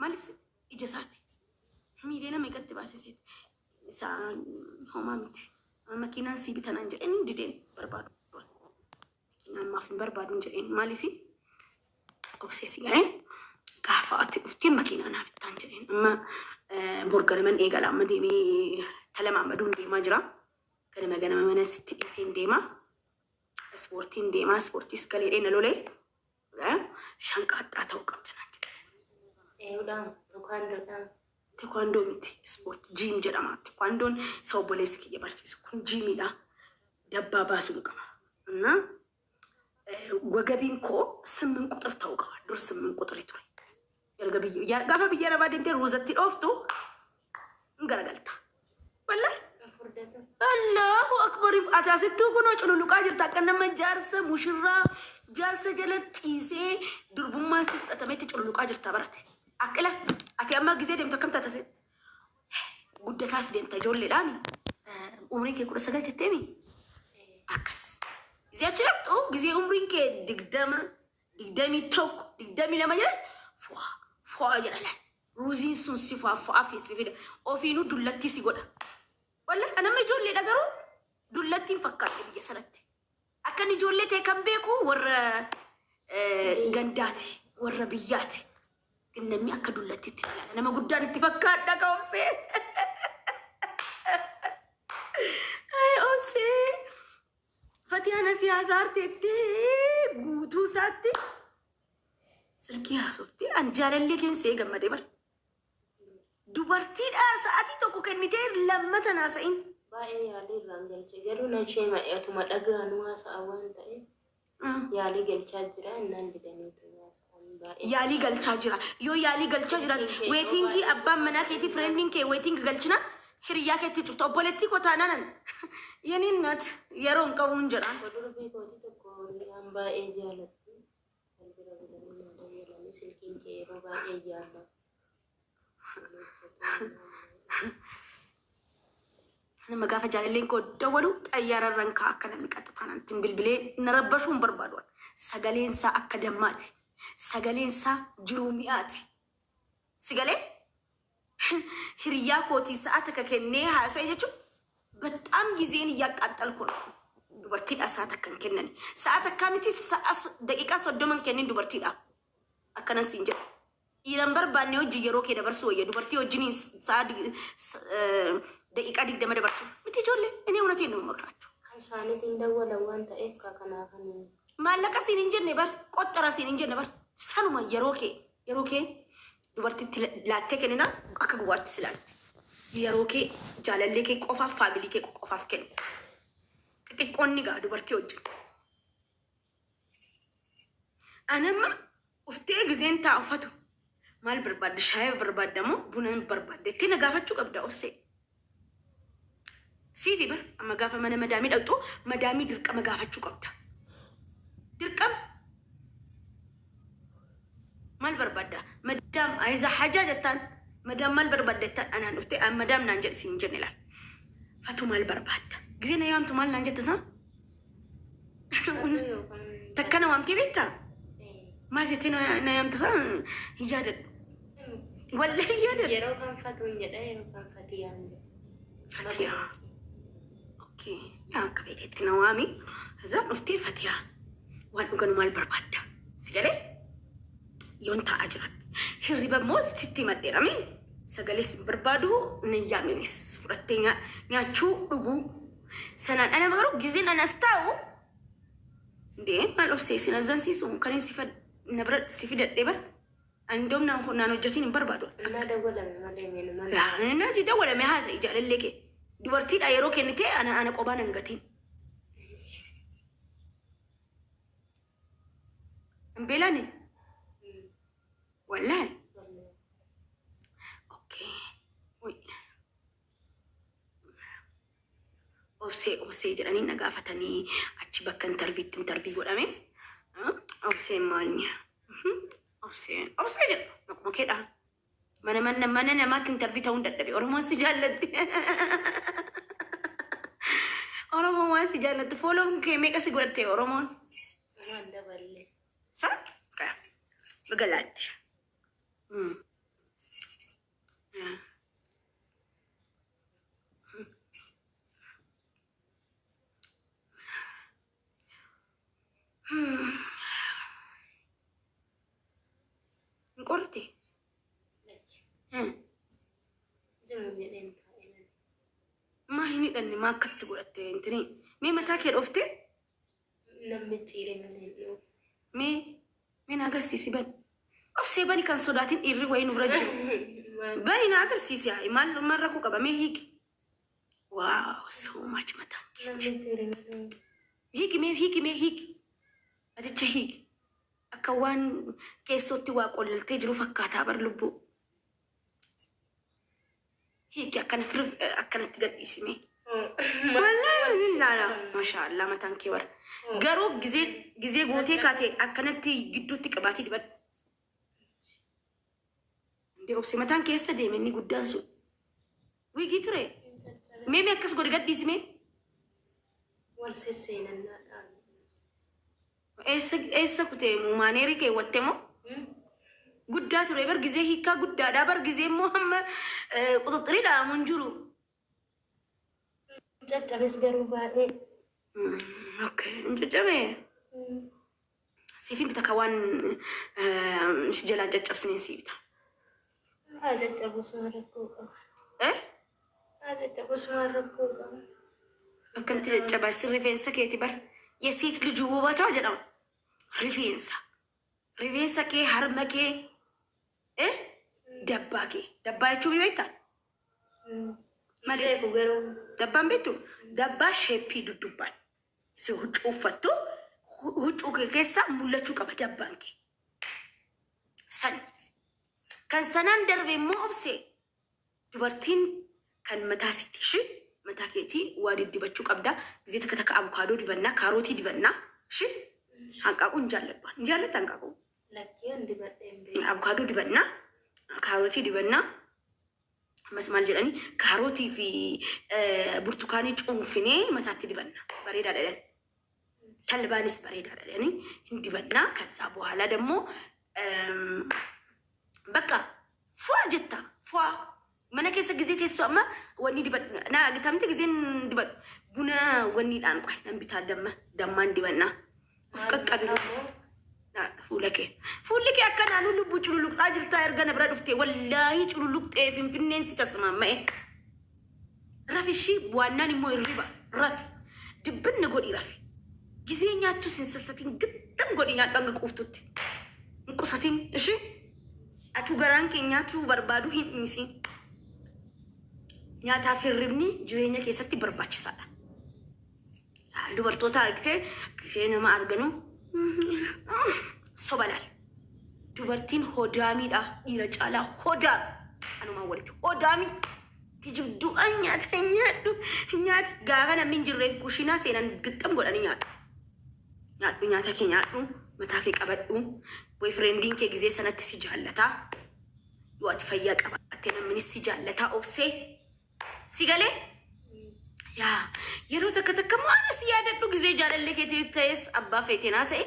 Maaliif seete? Ija isaati. Miiliyoona meeqatti baase seete? Isa homaa miti. Makiinaan sii bita naan jedheen hin dideen barbaadu. Makiinaa ammaaf hin barbaadu hin jedheen. Maaliif? Obsee si galee gaafa ati dhuftee makiinaa naa bittaan jedheen. Amma bor ganaman eegala amma deemee talamaamaduun deemaa jira. Ganama ganama mana sitti dhiiseen deema. Ispoortiin deema. Ispoortiis galeedhee na lolee. Shanqaaxxaa ta'uu qabda naan jedhe. Eeyudhaan tekwaandoodhaan. Tekwaandoo miti ispoortii jiim jedhama. Tekwaandoon isa obboleessi kiyya barsiisu kun jiimiidha. Dabbaa baasuun qaba. Innaa wagabiin koo simmin quxir ta'uu qaba. Dur simmin quxiri ture. Erga biyya gaafa biyya arabaa deemtee ruuzatti dhooftu hin garagalta. Wallahi. Furdata. Allahu akbar ati asittuu kunoo cululuqaa jirta akka nama jaarsa mushurraa jaarsa jala ciisee durbummaan si fudhatametti cululuqaa jirta barati. Akka ila ati amma gizee deemtu akkam taata si guddataas deemta ijoolleedhaami umriin kee 19 jetteemi akkas. Gizee achi dhaqxu gizee umriin kee 20 21 22 jedhe fo'a fo'a jedha laal. Ruuziin sun si fo'aa si fida. Ofiinuu dullattii si godha. Wallahi an amma ijoolleedha garuu dullattiin fakkaadhe biyya sanatti. Akkan ijoollee ta'e kan beeku warra gandaati, warra biyyaati. Gin namni akka dullattiitti na ilaala. Nama guddaan itti fakkaadha ka obsee. Ay obsee. Fatiyaan asii haasaa arteetti guutuu isaatti silkii haasofti. Ani jaalallee keen se'ee gammadee bara. Dubartiidhaa sa'atii tokko kennitee lammata hin haasa'in. Baay'ee yaalii irraan galche garuu nan sheema'e otuma dhaga'anuu haasa'a waan ta'eef yaalii galchaa jira innaan didaniitu haasa'an baay'ee. Yaalii galchaa jira. Yoo yaalii galchaa jiraate Silkiin kee yeroo weetiingii baay'ee abbaan manaa cufamaa keetii jennaan. fireendiin kee weetiing galchinaan hiriyyaa keetti cufta. Obboleettii koo taanaanan yeniin nat yeroo hin qabuun jedhaan. Tokko durbii kooti tokko hiriyaan baay'ee jaalattu wal bira bulanii naa dawwalanii silkiin kee yeroo baay'ee yaalla hin hojjetu jennaan. Nama gaafa jaalalleen koo dawwalu xayyaara irran ka'a akka namni qaxxitaan anatti hin bilbilee na rabbashuu hin barbaadu an. Sagaleen isaa akka dammaati. Sagaleen isaa jiruu mi'aati. Si galee? Hiriyyaa kootii sa'a takka kennee haasa'e jechuun baxxaam gizeen iyyaaqqaaxxalku ነው. Dubartiidhaa sa'a takka hin kennani. Sa'a takkaa miti sa'a daqiiqaa 30 hin kennin dubartiidhaa. Akkanan siin jedhu. Dhiira hin barbaanne wajjin yeroo kee dabarsuu wayya dubartii wajjiniin sa'a daqiiqaa 20 dabarsuu. Miti ijoollee እኔ እውነቴን ነው የምመክራችሁ። Kan isaaniitiin dawwalan waan ta'eef kaa kanaafan. Maallaqa siin hin jenne bar qoxxara siin hin jenne bar sanuma yeroo kee yeroo kee dubartitti laattee kenninaan akka gowwaatti si laalti. Yeroo kee jaalallee kee qofaaf faamilii kee qofaaf kenni. Xixiqqoon ni ga'a dubartii wajjin. Ani amma uftee gizeen taa'u fatu maal barbaadda shaayii barbaadda moo buna barbaadda jettee na gaafachuu qabda obsee. Siifi bar amma gaafa mana madaamii dhaqxu madaamii dirqama gaafachuu qabda. Dirqama maal barbaadda madaam ayiza hajaa jettaan madaam maal barbaadda jettaan anaan dhuftee madaam naan jedhi siin jenne laal. Fatu maal barbaadda gizee na yaamtu maal naan jetta isaa? Fatuu yookaan Takka na waamtee beektaa? Ee. Maal jettee na na yaamta isaa hin yaadadhu. Wallahi hin yaadadhu. Yeroo kan fatuun jedha yeroo kan fatiyaan jedha. Fatiyaa. Okay. Yaa akka feetetti na waami. Kazaa dhuftee Fatiyaa waan dhuganu maal barbaadda? Si galee? Yoon taa'aa jiran. Hirriba immoo sitti himadheerami. Sagalee sin barbaadu nan yaaminis fudhattee nyaachuu dhuguu. Sanaan ana garuu gizeen ana as taa'u Ndee maal obsee sin azzansiisu kan si na bira si fidadhee bar ani doom naan naan hojjatiin hin barbaadu. Innaa dawwalame malee meenuma. Yaa si dawwalame haasa'i jaalallee kee dubartiidha yeroo kennitee ana ana qobaa nan gatiin. Hin beelani? Wallahi. Okay. Uy. Obsee obsee jedhanii na gaafatanii achi bakka intarviitti intarvii godhame. Obseen maal obsee obsee jedhu maquma keedha. Mana mana mana namaatti intarvii ta'uun dadhabe. Oromoon si jaallatti. Oromoon waan si jaallattu fooloon kee meeqa si godhatte Oromoon? Waan daballe. Sa? Baga laatte. Qorte? Lakki. Hmm. Zimum jedheen taa'e malee. Maa hin hidhanne maa akkatti godhatte intini? Mee mataa kee dhoofte? Nan micciire malee hin dhoofu. Mee mee na agarsiisi bani. Obsee bani kan sodaatin dhiirri wayii nu bira jiru. Maal? Bani na agarsiisi haa maal maal rakkoo qaba mee hiiki. Wow so much mataan kee. Nan micciire malee. Hiiki mee hiiki mee hiiki. Maticha hiiki. Akka waan keessootti waa qollaltee jiru fakkaataa bar lubbuu. Hiiki akkana fir akkanatti gadhiisime. Wallaahi ni ilaala. Maashaallah mataan kee bara. Garuu gizee gizee gootee kaate akkanatti gidduutti qabaatii dibadhu. Indee obse mataan keessa deeme inni guddaan sun. Wiigii ture. Mee mee akkas godhi gadhiisime. Wal sesseenannaadhaan. Eessa eessa kutee maaneerii keewwatte moo? Guddaa ture bar gizee hiikkaa guddaadha bar gizee immoo hamma quxuxxirii dhaamu hin jiru. Caccabes garuu baay'ee. Okay, hin caccabe. Siifin bita ka waan si jalaan caccabsineen sii bita. Haa caccabus maal rakkoo qaba? Eh? Haa caccabus maal rakkoo qaba? Akkamitti caccaba si rifeensa keeti bar. የሴት ልጅ ውበቷ jedhama. Rifeensa. Rifeensa kee harma kee eh dabbaa kee. Dabbaa jechuun beektaa? Malee Beeku garuu. dabbaan beektu? Dabbaa sheeppii duddubbaan. Si huccuu uffattu huccuu kee keessa mul'achuu qaba dabbaan kee. San. Kan sanaan darbe immoo obse dubartiin kan mataa sitti ishee mataa keetii waa diddibachuu qabda. Gizee takka takka abukaadoo dibannaa, kaarootii dibannaa. Ishee hanqaaquu hin jaalladhu. Hin jaallatta hanqaaquu? Lakkii an dibadhee hin beeku. Abukaadoo dibannaa, kaarootii dibannaa. Ammas maal jedhanii kaarootii fi burtukaanii cuunfinee mataatti dibanna. Bareedaadha jedhan. Talbaanis bareedaadha jedhanii hin dibannaa. ከዛ በኋላ ደግሞ በቃ ፏ jetta ፏ mana keessa gizee teessoo amma wanni dibadhu na gitamte gizeen dibadhu buna wanniidhaan qoy nan bitaa damma dammaan dibannaa of qaqqabi fuula kee fuulli kee akka naannoo lubbuu cululuqxaa jirtaa erga na bira dhufte wallaahi cululuqxee finfinneen si tasmamma'e rafi ishii waannaan immoo hirriba rafi dibbinna godhi rafi gizee nyaattu sin sassatiin gittam godhi nyaadhu hanga quuftutti hin qusatin ishii atu garaan kee nyaachuu barbaadu hin dhiisin. Nyaataaf hirribni jireenya keessatti barbaachisaadha. Dubartoota argitee ishee nama arganu soba laal. Dubartiin hodaamiidha dhiira caalaa hodaami. Anumaan walitti hodaami. Kijibduudhaan nyaata nyaadhu nyaata gaafa namni hin jirreef kushiinaa seenan gixxam godhanii nyaatu. Nyaadhu nyaata kee nyaadhu mataa kee qabadhu. Boyfriendiin kee gizee sanatti si jaallataa. Yoo ati fayyaa qabaatte namnis si jaallataa obsee. Si galee? Yaa yeroo takka takka immoo anas yaadadhu gizee jaalallee keetii ta'es abbaa feetee naasa'e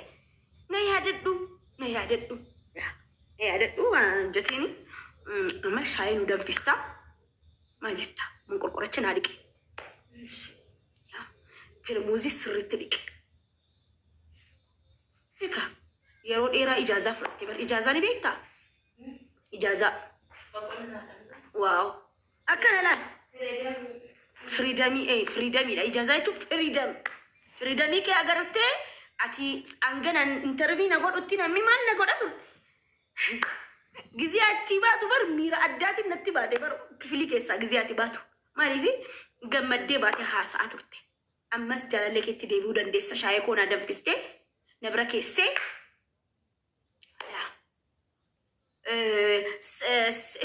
na yaadadhu na yaadadhu na yaadadhu waan jettiini amma shaayii nu danfistaa maal jetta mun qorqoracha naa dhiqe permuuzii sirriitti dhiqe. Egaa yeroo dheeraa ijaazaa fudhatte bar ijaazaa ni beektaa? Ijaazaa. Waaw akkana laal. Freedomii freedomiidha. Ijaazaa jechuun freedom. Freedomii kee agartee ati hanganan interview na godhutti namni maal na godha turte? Gizee achii baatu bar miira addaatiin natti baate bar kifilii keessaa gizee ati baatu. Maaliif gammaddee baate haasa'aa turte. Ammas jaalallee keetti deebi'uu dandeessa shaayii koo na danfistee na bira keessee.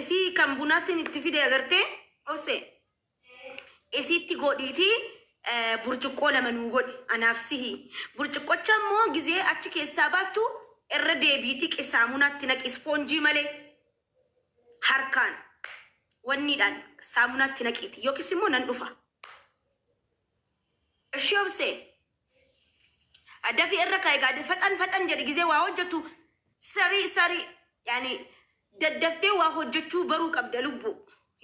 Isii kan bunaatti itti fide agartee obse isitti godhiitii burcuqqoo lama nuu godhi anaaf sihi burcuqqocha immoo gizee achi keessaa baastu irra deebii dhiqi saamunaatti naqi ispoonjii malee harkaan wanniidhaan saamunaatti naqiiti yookiis immoo nan dhufa. Ishee obsee dafii irra kaa'e gaadhe faxan faxan jedhi gizee waa hojjetu sarii sarii yaani daddaftee waa hojjechuu baruu qabda lubbu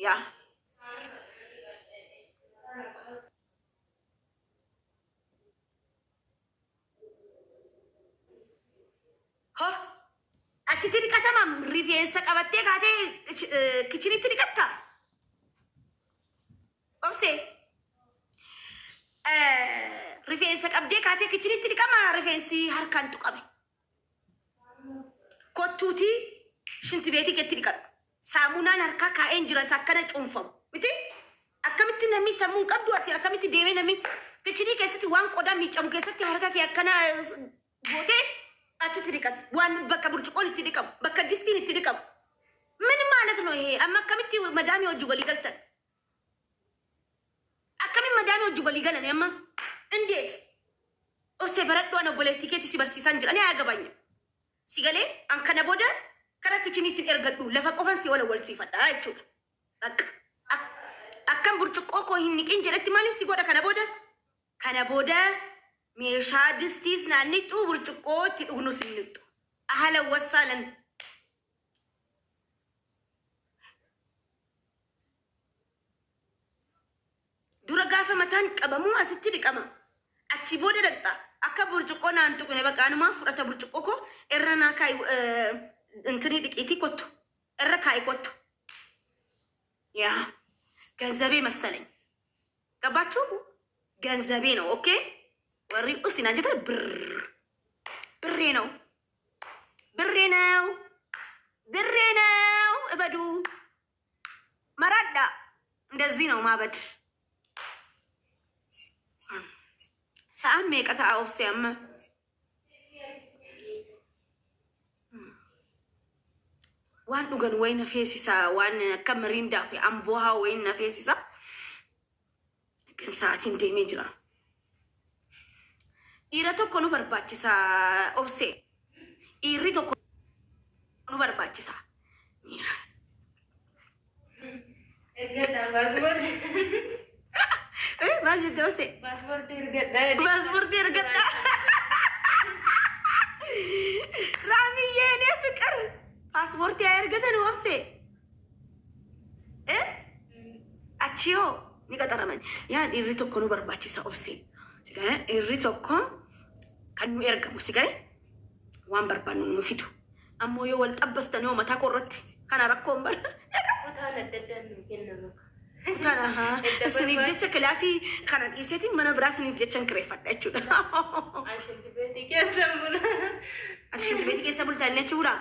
yaa. Ha? Achitti dhiqatama rifeensa qabattee kaatee kitchenitti dhiqatta. Obsee rifeensa qabdee kaatee kitchenitti dhiqama rifeensi harkaan tuqame. Kottuutii shinti beetii keetti dhiqadhu. Saamunaan harkaa kaa'een jira isa akkana cuunfamu. Miti? Akkamitti namni sammuu hin qabdu ati akkamitti deemee namni kitchenii keessatti waan qodaa miicamu keessatti harka kee akkana gootee achitti dhiqatta. Waan bakka burcuqqoon itti dhiqamu, bakka distiin itti dhiqamu. ምን ማለት ነው ይሄ? Amma akkamitti madaamii hojii walii galtan? Akkamiin madaamii hojii walii galan amma? እንዴት? Obsee baradhu ana obboleettii keetti si barsiisaan jira. Ani አያገባኝም. Si galee an kana booda kara kitchenii sin ergadhu lafa qofan si wala walsiifadha jechuudha. Bakka akkam burcuqqoo koo hin niqin jedhetti maalin si godha kana booda? Kana booda meeshaa distiis naan niqxu burcuqqoo itti dhugnus hin niqxu. أهلا وسهلا. Dura gaafa mataan qabamuu asitti dhiqama. Achi booda dhaqxa. Akka burcuqqoo naan tuqne bakka anumaa fudhata burcuqqoo koo irra naa kaayi intinii dhiqiitii kottu. Irra kaayi kottu. Yaa ገንዘቤ መሰለኝ ገባችሁ? ገንዘቤ ነው። Okay warri usinaan jettan ብር ብሬ ነው ብሬ ነው ብሬ ነው። እበዱ መራዳ እንደዚህ ነው ማበድ። Sa'aan meeqa ta'a obse amma? Waan dhugan wayi na feesisa waan akka Mirindaa fi amboohaa wayi na feesisa. ግን sa'aatiin deemee jira. Dhiira tokko nu barbaachisa obse. Dhiirri tokko nu barbaachisa. Miira. Ergadhaa paaspoortii. Maal jette obse? Paaspoortii ergadhaa. Paaspoortii ergadhaa. Raamiyyee የኔ ፍቅር paaspoortii haa ergatan obse. Achiyoo ni qaxaraman. Yaa dhiirri tokko nu barbaachisa obse. Dhiirri tokko kan nu ergamu si galee waan barbaannu nu fidu. Ammoo yoo wal xabbastan yoo mataa korratti kana rakkoon bara. Kutaan adda addaan nu kennama. Kutaan isiniif jecha kilaasii kana dhiiseetiin mana biraa isiniif jecha hin kireeffadha jechuudha. An shinti beetii keessa bula. Ati shinti beetii keessa bultaa inni achi bulaa?